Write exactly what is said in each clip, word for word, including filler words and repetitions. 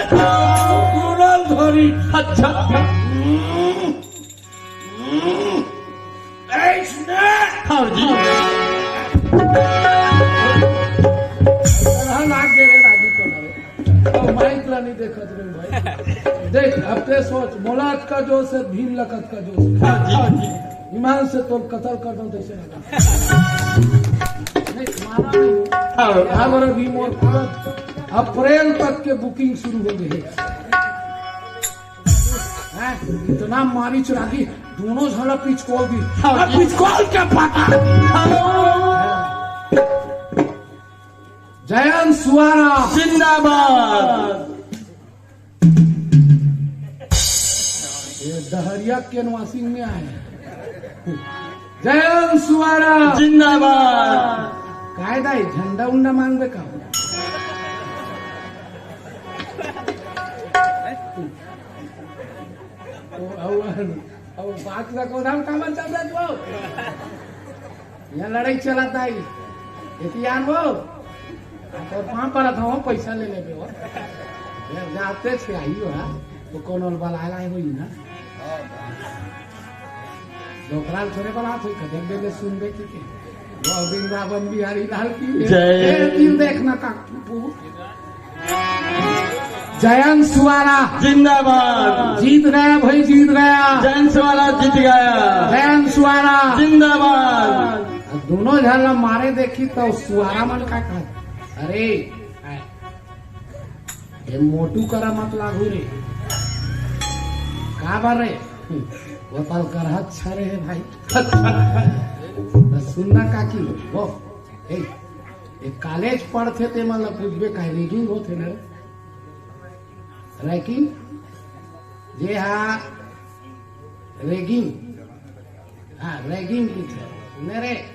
कुणाल धोरी। अच्छा। हम्म। हम्म। ऐसने। हाँ जी। हाँ, लाग गे रे राजू तो ना रे। अब माइक ला नहीं देखत रे भाई। देख, अब ते सोच, मोला अतका जोश हे, भीम ला अतका जोश हे। हाँ जी। ईमान से तोर कतल कर दंव तइसे लगा। नहीं, मारा नहीं। हाँ। अब अभी मोर पूरा अप्रैल तक के बुकिंग शुरू हो गे हे। हैं? इतना मारी चुरागी, दूनों झन ला पिचकोल दिस। हाँ अब जी। पिचकोल के पटा। हाँ। जयंत सुवारा। जिंदाबाद। ये डहरिया कैनवासिंग में आए। जयंत सुवारा। जिंदाबाद। काय दाई, झंडा उंडा मांगबे का? अउ, अउ, अउ बात ला कोन हम काबर चल रहा तू? यहाँ लड़ाई चलत हे। एती आन वो। आ, तोर पाँव परत हँव, पैसा ले लेबे वो। यार, जाते छे आई हो, हाँ? तो कौन वाला आला है वही ना? डोकरा ल थोड़े बलात होही, कतेक बेर ले सुनबे कि के। वो वृंदावन बिहारी लाल की जय। ए, दिल देखना का। जयंत सुवारा। जिंदाबाद। जीत गया भाई, जीत गया। जयंत सुवारा जीत गया। जयंत सुवारा। जिंदाबाद। अब दूनों झन ला मारे देखी त सुवारा मन का कहत, अरे, ये मोटू करा मत लागू रे। काबर रे? वो पल करहत छरे हे भाई। बस सुनना काकी, वो, ए, ए, कॉलेज पढ़थे ते मन ला पूछबे का ragging होथे ना रे? Ragging? जे हा ragging, हाँ, ragging की थे। मेरे,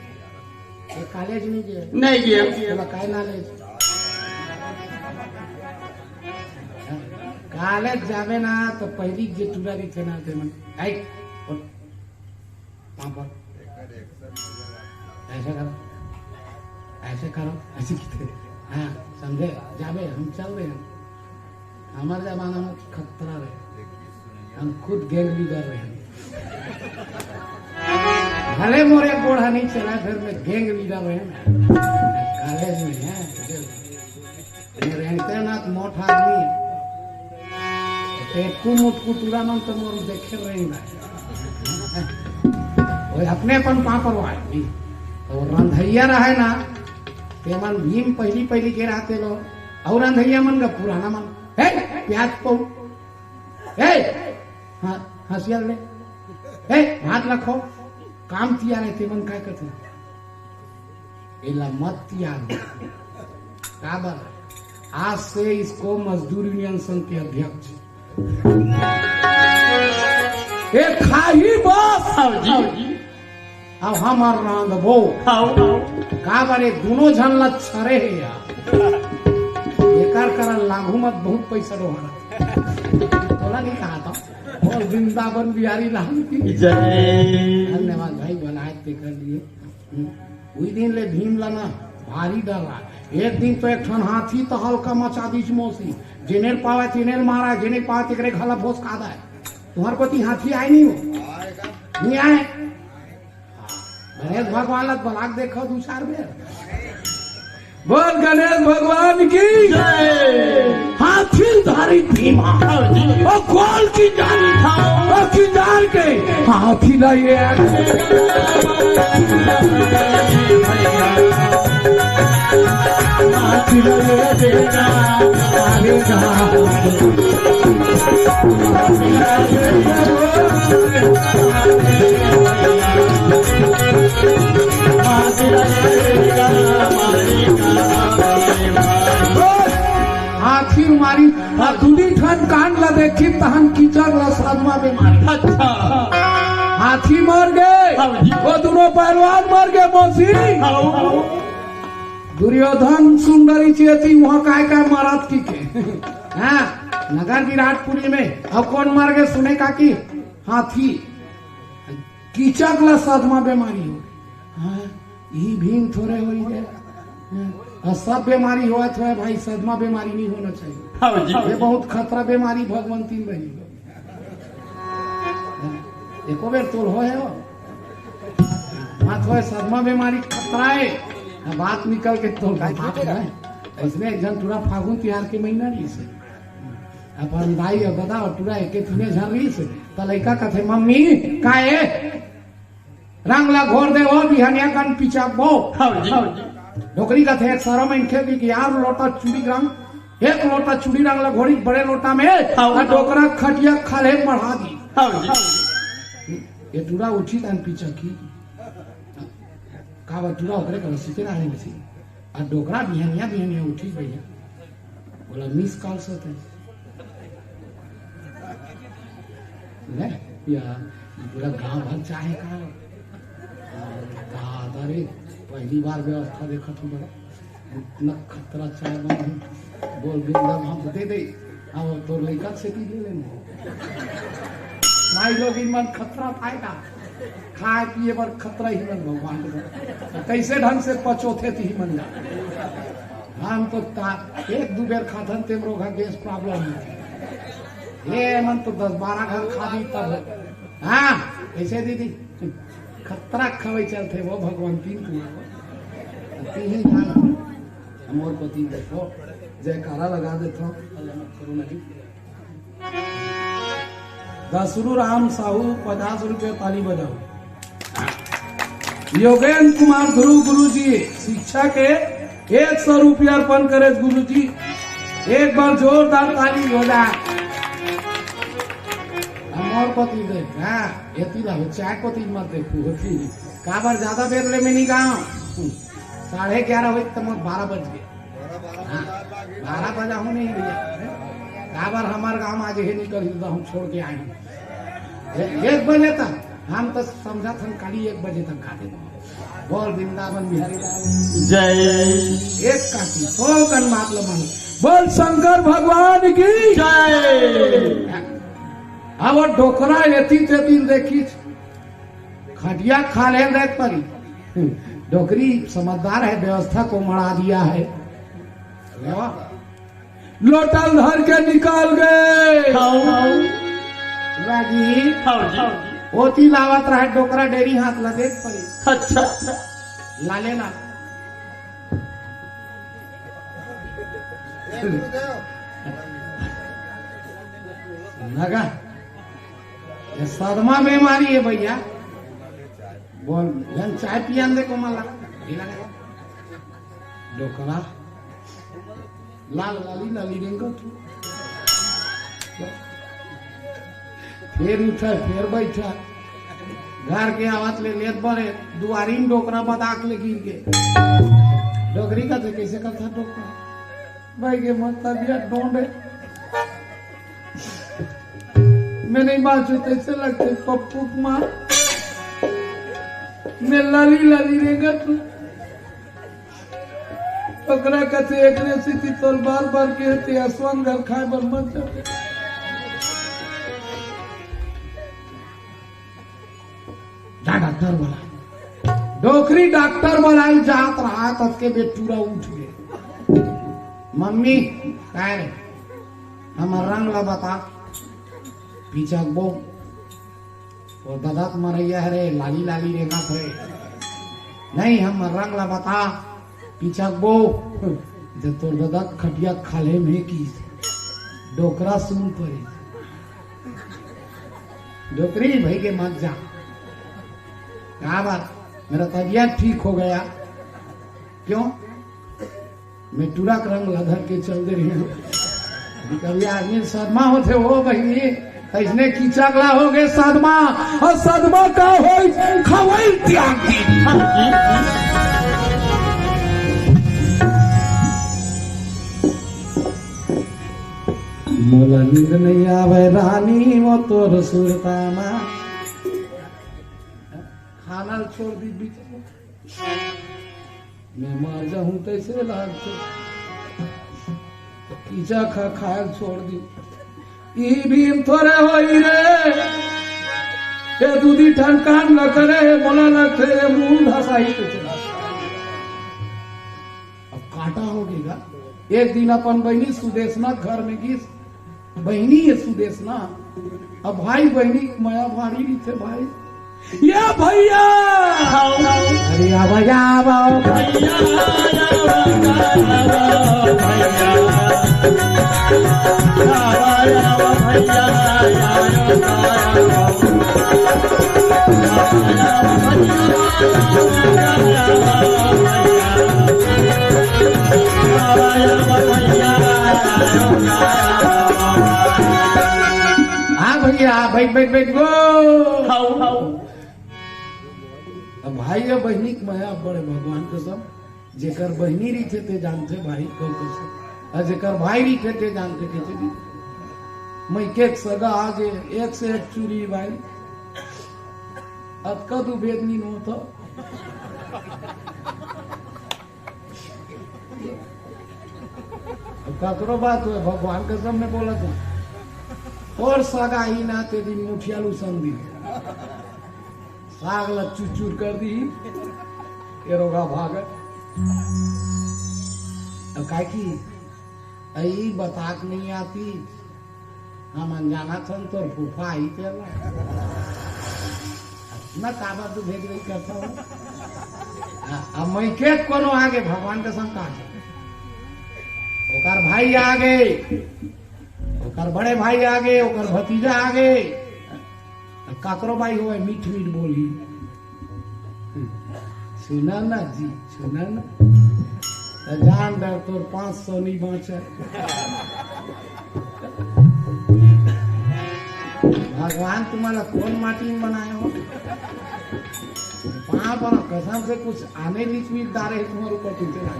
ये कॉलेज नहीं गए? नहीं गए। बोला, काय knowledge? हाँ, कॉलेज जाबे ना, तो पहली जे टूरा भी थे ना, ते मन, "आई, उठ, पाँव पर, ऐसे करो, ऐसे करो, ऐसे की थे।" हाँ, समझे? जाबे, हम चल रहे हैं। हमर जमाना में खतरा रहे, हम खुद gang leader रहे। भले मोर एक गोड़ नहीं चला, फिर मैं gang leader रहे ना। कॉलेज में है, मैं रहते ना तो मोट आदमी। टेटकू मुटकू टूरा मन तो मोर देखे रहे ना। वो अपने अपन पापड़ आदमी। तो रंधैया रहे ना, ते मन भीम पहली पहली के रहते लो। अउ रंधैया मन का पुराना मन, "हे, प्याज पो, हे, हाँ, हंसिया ले, हे, भात रखो।" काम तियार हे, ते मन काय करथे? एला मत तियार। काबर? आज से इसको मजदूर यूनियन संघ के अध्यक्ष। ए खाही बस। हाँ जी। अब हमर रांधबो। हाँ। काबर ए दूनों झन ला छरे हे यार। एकर करन लागू मत, बहुत पैसा डोहारा। तोला नहीं कहा था। और वृंदावन बिहारी लाल की जय। धन्यवाद भाई, बनाए ते कर लिए। हम्म। उही दिन ले भीम ला ना भारी डर रहा। एक दिन तो एक ठन हाथी तो हल्का मचा दीस मौसी, जेनेल पावे तेनेल मारा, जेनेल पावे तेकरे घला भोस का दाय। तुम्हार पति हाथी आए नहीं हो? नहीं आए। गणेश भगवान ला बलाक देखो दू चार बेर। बोल गणेश भगवान की जय। हाथी धारी भीमा, ओ गोल की जानी था, ओ की जान के हाथी ला ये हाथी ला ये बेटा, अरे हाथी मारी, आ दूनी ठन कांड ला देखी, तहन कीचड़ ला सदमा में मारी। अच्छा। हाथी मर गे, हाँ जी। वो दूनों पहलवान मर गे, मौसी। हाँ। दुर्योधन सुंदरी चेती, वहाँ काय काय मारत की के। हाँ, नगर विराटपुरी में, अब कौन मर गे सुने का की? हाथी। कीचक ला सदमा बेमारी हो। हाँ, ई भीम थोड़े होई गे। हाँ, अउ सब बीमारी होवत होय भाई, सदमा बीमारी नहीं होना चाहिए। हाँ जी। ये बहुत खतरा बीमारी भगवंती में बनी। एको बेर तोल होय हो। बात होय सदमा बीमारी खतरा है। अब बात निकल के तोल का बात है। इसने एक जन टूरा फागुन तिहार के महीना रहिसे। अपन दाई अउ ददा अउ टूरा एके तीने झन रहिसे। त लइका कथे, "मम्मी, का ए? रंग ला घोर दे ओ, बिहनिया कन पिचकबो।" हाँ जी। डोकरी कथे, "एक सरम मनखे के ग्यारह लोटा चूड़ी रंग, एक लोटा चूड़ी रंग ला घोरी बड़े लोटा में, हाँ। अउ डोकरा खटिया खाल्हे मढ़ा दी।" हाँ जी। ये टूरा उठी तहन पिचकी। का बा टूरा ओकरे करा सीखे रहे मशीन। अउ डोकरा बिहनिया बिहनिया उठी भैया। बोला, "मिस कॉल से थे।" ले, या, पूरा गांव भर चाहे का। दादा रे, पहली बार व्यवस्था देखत हूँ बड़ा। इतना खतरा चाय बन है। बोल बिंदा हम दे दे। अब तोर लइका से भी ले लेना। माई लोग इन मन खतरा पाएगा। खाए पिए बर खतरा ही मन भगवान के। कैसे ढंग से पचोथे ती ही मन जा। हम तो ता-, एक दू बेर खाथन तेम रोग है, गैस प्रॉब्लम है। ये मन तो दस बारह घर खा दी तब। हाँ, कैसे दीदी? खतरा खवे चलथे वो भगवान तीन कुआं। तीन ही जान। हमर पति देखो, जयकारा लगा देथो, अल्लाह मत करो नहीं। दसरू राम साहू, पचास रुपया ताली बजाओ। योगेंद्र कुमार ध्रुव गुरु जी, शिक्षा के एक सौ रुपया अर्पण करे गुरु जी। एक बार जोरदार ताली हो जाए। हमर पति देख, हाँ, एती ला हो, चाय पति मत देखू, होती। काबर ज्यादा बेर ले में नहीं गाँव। साढ़े ग्यारह होई त मोर बारह बज गए। हाँ, बारह बजा हूँ नहीं भैया। काबर हमार गांव आज ही निकल ही तो हम छोड़ के आए हैं। ए-, एक बजे तक हम तो समझा था खाली एक बजे तक गा देबो। बोल वृंदावन बिहारी लाल। जय। एक काटी, सौ कन बात लो मन। बोल शंकर भगवान की। जय। अब वो डोकरा एती तेती देखी, खटिया खाल्हे देख परी। डोकरी समझदार है, व्यवस्था को मड़ा दिया है। लोटा ल धर के निकाल गए। खाऊ। रागी। खाऊ जी। ओती लावत रहे डोकरा डेरी हाथ ला देख परी। अच्छा। लाले ना। लगा। ये सदमा बीमारी है भैया। बोल, जन चाय पियान दे को मला। डोकरा। लाल लाली लाली रेंगत हूँ। फिर उठा, फिर बैठा। घर के आवत ले लेत बरे, दुआरी में डोकरा बदाक ले गिर गए। डोकरी का थे, कैसे करता डोकरा? भाई के मत तबियत डोंडे। मैं नहीं बाँचू, तैसे लगते पप्पू कुमार। मैं लाली लाली रेंगत हूँ। ओकरा कथे एकरे सेती तोर बार बार के ते असवन घर खाए बर मत जा। जा डॉक्टर बोला। डोकरी डॉक्टर बोला जात रहा तब के बेटूरा उठ गए। मम्मी, काय रे? हमर रंग ला बता। पिचकबो। वो ददत मरैया हरे, लाली लाली रेंगत हरे। नहीं, हमर रंग ला बता, पिचकबो। जब तोर ददत खटिया खाल्हे में की, डोकरा सुन परी। डोकरी भई के मत जा। क्या बात? मेरा तबियत ठीक हो गया। क्यों? मैं टूरा के रंग ला धर के चल दे रही हूँ। कभी आदमी सदमा होथे, हो बहिनी, त इसने कीचक ला हो गए सदमा, अउ सदमा का होई? खवई त्याग दी। मोला नींद नहीं आवे रानी, वो तोर सुरता मा। खाना छोड़ दी बीच में। मैं मर जाहूं तैसे लागथे। कीचक खा खायल छोड़ दी। ई भीम थोरे होई रे। ए दूधी ठन काम न करे, मोला लगथे ए मुंह धसाही कुछ। अब काट एक दिन अपन बहिनी सुदेशना घर में गिस। बहिनी ये सुदेशना, अब भाई बहिनी के मया भारी रहिथे भाई। या भैया, अरे आवा, आवा, भैया, आवा, आवा, भैया। हाँ भैया, बैठ, बैठ, बैठ गो। How, how. अब भाई या बहिनी के मया बड़े भगवान कसम, जेकर बहिनी रहिथे ते जानथे भाई कउ कसम, अउ जेकर भाई रहिथे ते जानथे कइसे रहिथे। मइके के सगा आगे, एक से एक चूरी भाई, अतका दू भेद नी होत हो। अब ककरो बात होय, भगवान कसम में बोलत हूँ। अउ सगा ही ना ते दिन मुठिया लू संग दिन। साग ला चुर-चुर कर दी, ये रोगा भागत। अब काय की, अई बताक नहीं आती, हम अनजाना थन तोर फूफा आई तेला। इतना काबर तू भेज रही करता हो? आ, अब मइके कोनो आगे भगवान कसम का। ओकर भाई आगे, ओकर बड़े भाई आगे, ओकर भतीजा आगे। त काकरो भाई होय, मीठ मीठ बोली। सुना ना जी, सुना ना। त जान डर तोर पाँच सौ नहीं बाँचे। भगवान तुम्हारा कौन माटी में बनाए हो? पाँव पर कसम से कुछ आने लिख भी डारे है तुम्हारे ऊपर तुमसे ना।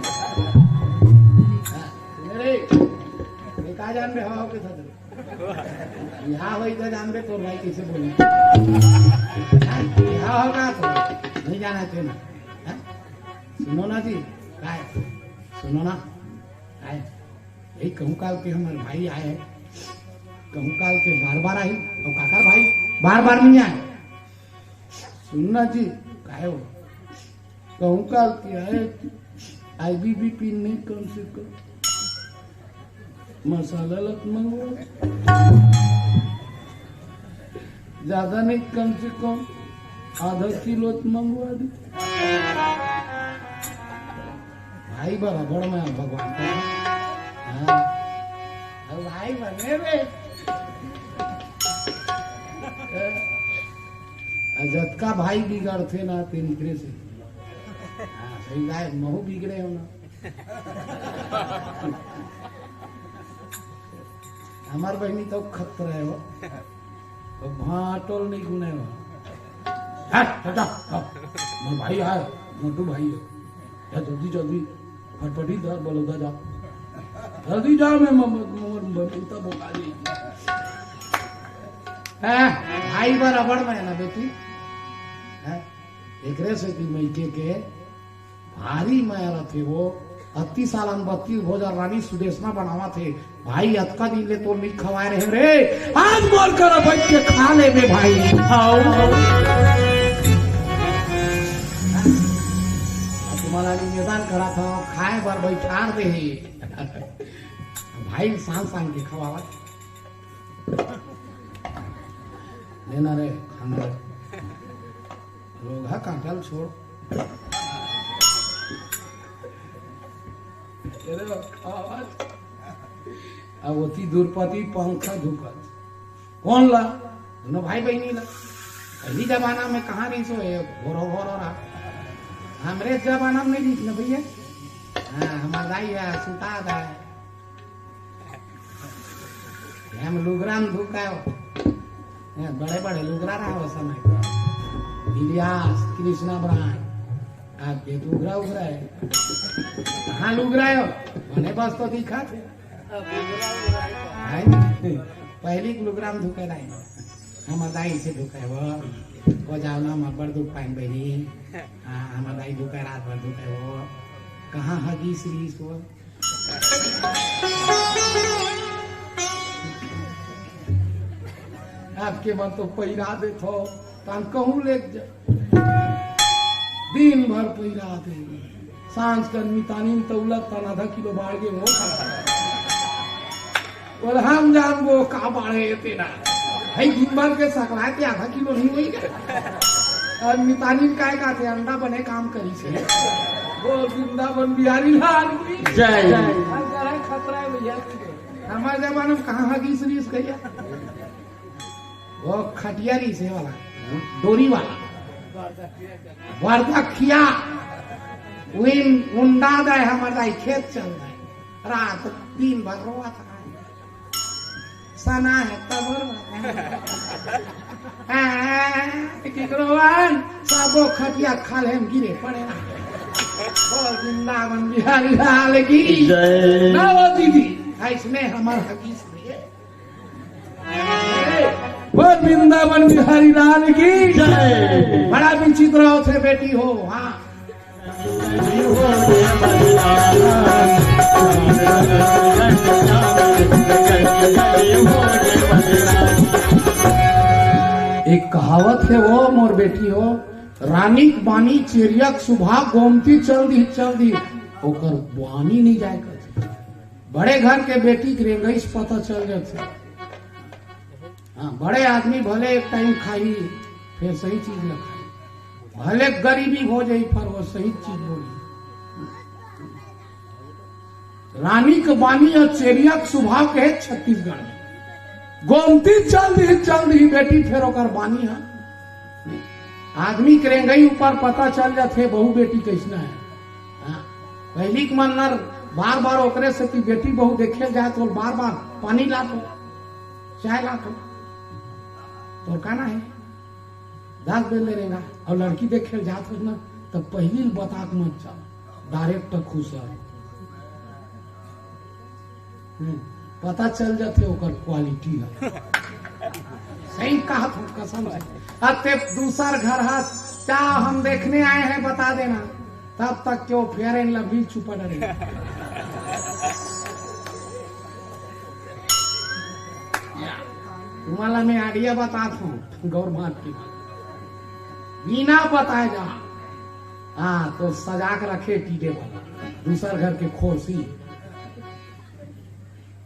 हाँ, सुने रे, ये का जान रहे हो के साथ? यहाँ होई तो जान दे तोर भाई कैसे बोली। यहाँ होगा तो नहीं जाना चाहिए ना। हाँ? सुनो ना जी, काय? सुनो ना, काय? यही कहूँ काल के हमारे भाई आए, कहूँ काल के बार बार आई, और काकर भाई बार बार नहीं आए। सुनना जी, काय हो? कहूँ काल के आए, आईबीबी पिन नहीं कम से कम। मसाला लत मंगवा, ज्यादा नहीं, कम से कम आधा किलो त मंगवा दे। भाई बराबर में भगवान का। हाँ। अब भाई बने रे। आ जतका भाई बिगड़थे ना, तेन एकरे से। हाँ, सही गाय, महू बिगड़े हो ना। हमार बहिनी तो खतरा है वो। तो भाटोल नहीं गुने हो। हट, हटा, हट। मोर भाई आए, मोटू भाई है। जा जल्दी, जल्दी, फटफटी धर, बलौदा जा। जल्दी जा, मैं म-, म-, मोर बलौदा बोला दी। हैं, भाई बराबर में है ना बेटी? हैं? एकरे से कि मइके के भारी मया रथे वो। अत्ती सालन बत्तीस भोजन रानी सुदेशना बनावत हे। भाई, अतका दिन ले तो नहीं खवाए रहे रे, आज मोर करा बैठ के खा ले बे भाई। हाओ। तुम्हारा निवेदन करा था, खाए बर बैठार दे हे। भाई, सांस सांस के खवावत। लेना रे, खाना रे। रोगहा काटल छोड़। ये रे, आवाज। अब ओती दुरपति पंखा धुकत। कौन ला? दोनों भाई बहिनी ला। पहिली जमाना में कहाँ रहिस हो, ये घोरो घोरो रहा। हमरे जमाना में नहीं रहिस ना भैया। हाँ, हमार दाई है, सुता दा है। हम लुगरा में धुकायो। हैं, बड़े बड़े लुगरा रहा वो समय। इलियास, कृष्णा ब्रांड, आपके लुगरा उगरा है। कहाँ लुगरा है? मने बस तो दिखा थे। हैं? पहली के लुगरा में धुके रहे। हम दाई से धुके वो। वो जाओ ना, हम अब्बड़ दुख पाइन बहिनी। हाँ, हम दाई धुके रात भर धुके वो। कहाँ हगीस रहीस वो? आपके मन तो पैरा देथो, तान कहूँ ले जा। दिन भर पैरा दे। सांझ कन मितानिन तौलत तन आधा किलो बाढ़ गे वो। बोले, हम जानबो का बाढ़े हे तेला। भाई, दिन भर के सकलाय ते आधा किलो नहीं होई का? अउ मितानिन काय काथे, अंडा बने काम करिस हे। बोल वृंदावन बिहारी लाल की जय। हर जगह खतरा हे भैया। हमर जमाना में कहाँ हगीस रहिस कहिया? वो खटिया रहिस हे वाला, डोरी वाला। बरदखिया, उइन उंडा दे हमर दाई खेत चल दे। रात दिन भर रोवत रहे। सना हे तब रोवत रहे। हाँ, कि रोवन, सबो खटिया खाल्हे म गिरे पड़े रहे। बोल वृंदावन बिहारी लाल की जय। ना वो दीदी, अइसने हमर हगीस रहिस। बोल वृंदावन बिहारी लाल की जय। बड़ा विचित्र होथे बेटी हो, हाँ। एक कहावत हे वो मोर बेटी हो, रानी के बानी चेरिया के सुभा, गोमती चल दी, चल दी, ओकर बानी नहीं जाय कथे। बड़े घर के बेटी के रेंगइस पता चल जाथे। हाँ, बड़े आदमी भले एक टाइम खाही, फेर सही चीज ल खाही, भले गरीबी हो जाही, पर वो सही चीज बोली। रानी के बानी अउ चेरिया के सुभा कहे छत्तीसगढ़ में, गोमती चल दी, चल दी बेटी, फेर ओकर बानी ह। आदमी के रेंगई ऊपर पता चल जाथे बहू बेटी कइसना हे। हाँ, पहिली के मन ल बार बार ओकरे सेती बेटी बहू देखे ल जाय तो बार बार पानी लाथों, चाय लाथों। तोर का ना हे? दस बेर ले रेंगा अउ लड़की देखे ल जात होस ना, त पहिली ल बता के मत चल, direct खुसर। हम्म, पता चल जाथे ओकर quality ह। सही कहत हूँ कसम से। अब ते दूसर घर हस, क्या हम देखने आए हैं बता देना, तब तक के वो Fair and Lovely छुपा डरे। तुम्हारा मैं idea बताता हूँ, गौर बात की बात। बिना बताए जा, हाँ, तो सजा के रखे टीडे वाला, दूसर घर के खोसी।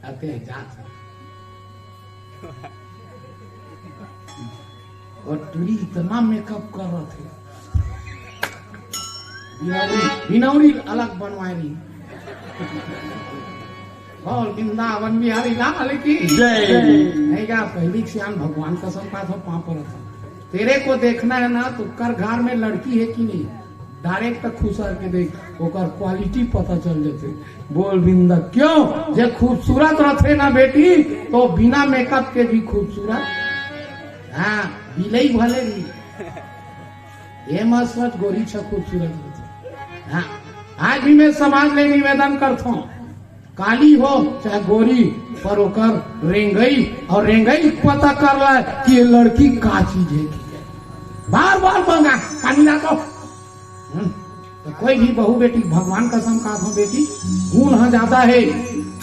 आते हैं, जात है। और टूरी इतना मेकअप कर रहे थे, बिनौरी, बिनौरी अलग बनवाए रही। बोल वृंदावन बिहारी लाल की जय। नहीं का, पहिली सियान भगवान कसम का था, पाँव पड़त था। तेरे को देखना है ना, तो कर घर में लड़की है कि नहीं, direct खुसर के देख, ओकर quality पता चल जाथे। बोल बिंदा, क्यों? जे खूबसूरत रथे ना बेटी, तो बिना मेकअप के भी खूबसूरत। हाँ, बिलई भले भी। ये मत सोच गोरी छ खूबसूरत रथे। हाँ, आज भी मैं समाज ले निवेदन करथों, काली हो चाहे गोरी, पर ओकर रेंगई और रेंगई पता कर ला कि ये लड़की का चीज है, ठीक है। बार बार मंगा, काली ना तो। हम्म, तो कोई भी बहू बेटी, भगवान कसम कहत हूँ बेटी, गुण ह ज्यादा है।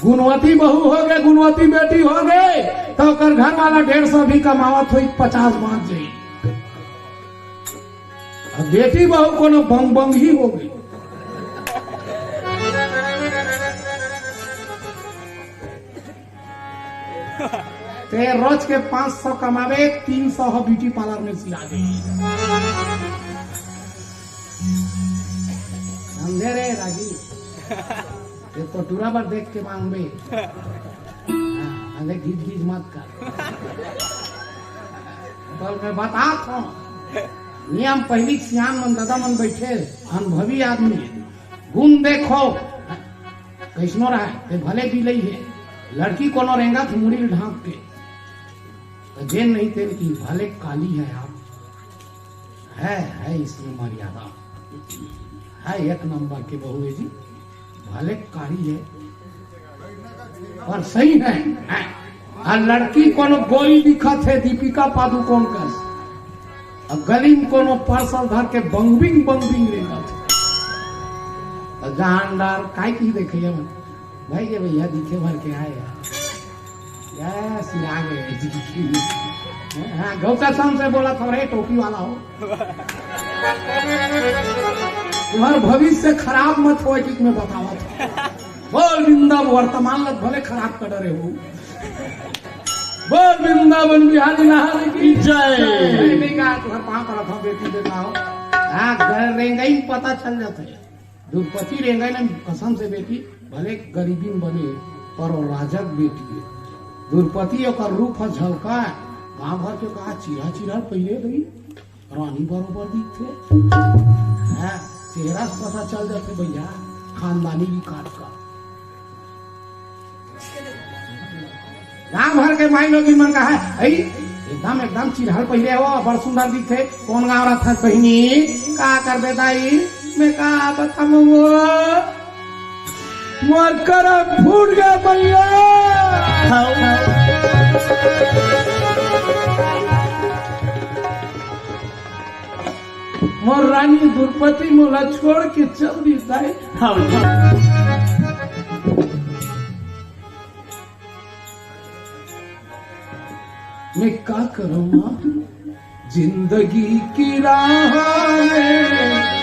गुणवती बहू हो गए, गुणवती बेटी हो गए, तो ओकर घर वाला डेढ़ सौ भी कमावत होई, पचास बांच जाई। अब बेटी बहू कोनो बंग बंग ही हो गई। ते रोज के पाँच सौ कमावे, तीन सौ ह ब्यूटी पार्लर में सिला दे। समझे रे राजी? ये तो टूरा बर देख के मांगबे। हाँ, अरे घिच घिच मत कर। तो मैं बतात हूँ, नियम पहिली सियान मन, दादा मन बैठे, अनुभवी आदमी है। गुण देखो, कइसनो रहे, ते भले बिलई हे, लड़की कोनो रेंगत मुड़ी ल ढांप के, तो जेन नहीं तेन की भले काली है आप, है, है इसमें मर्यादा, है एक नंबर के बहू है जी, भले काली है, पर सही है, है। आ लड़की कोनो गोरी दिखत हे, दीपिका पादुकोण कस। अब गली में कोनो parcel धर के बंगबिंग, बंगबिंग रेंगत हे। त जान डार, काय की देखे ये मन? भाई के भैया दिखे भर के आए हैं। ये सिरा गए जी। हाँ, गौ कसम से बोला था रे, टोपी वाला हो। तुम्हार भविष्य खराब मत होय कि मैं बतावत हूँ। बोल वृंदावन, वर्तमान लग भले खराब कर रहे हो। बोल वृंदावन बिहारी लाल की जय। नहीं, नहीं कहा, तुम्हार पाँव पड़त हूँ, बेटी, बताओ। हाँ, घर रेंगई में पता चल जाते। द्रुपति रेंगई ने कसम से बेटी, भले गरीबी में बने, पर वो राजा के बेटी है। द्रुपति ओकर रूप ह झलका, गांव भर के कहा, चिरा चिरा पहिले रही, रानी बरोबर दिखथे। हाँ, चेहरा से पता चल जाथे भैया, खानदानी भी काट का। गांव भर के माई लोगिन मन कहा, "ऐ, एकदम, एकदम चिरहल पहिले हो, बड़ सुंदर दिखथे।" कौन गांव रथस बहिनी? का करबे दाई? मैं का बताऊं वो? मोर करम फूट गया भैया। मोर रानी द्रुपति मोला छोड़ के चल दी दाई। हाँ। मैं का करूँ माँ? जिंदगी की राह में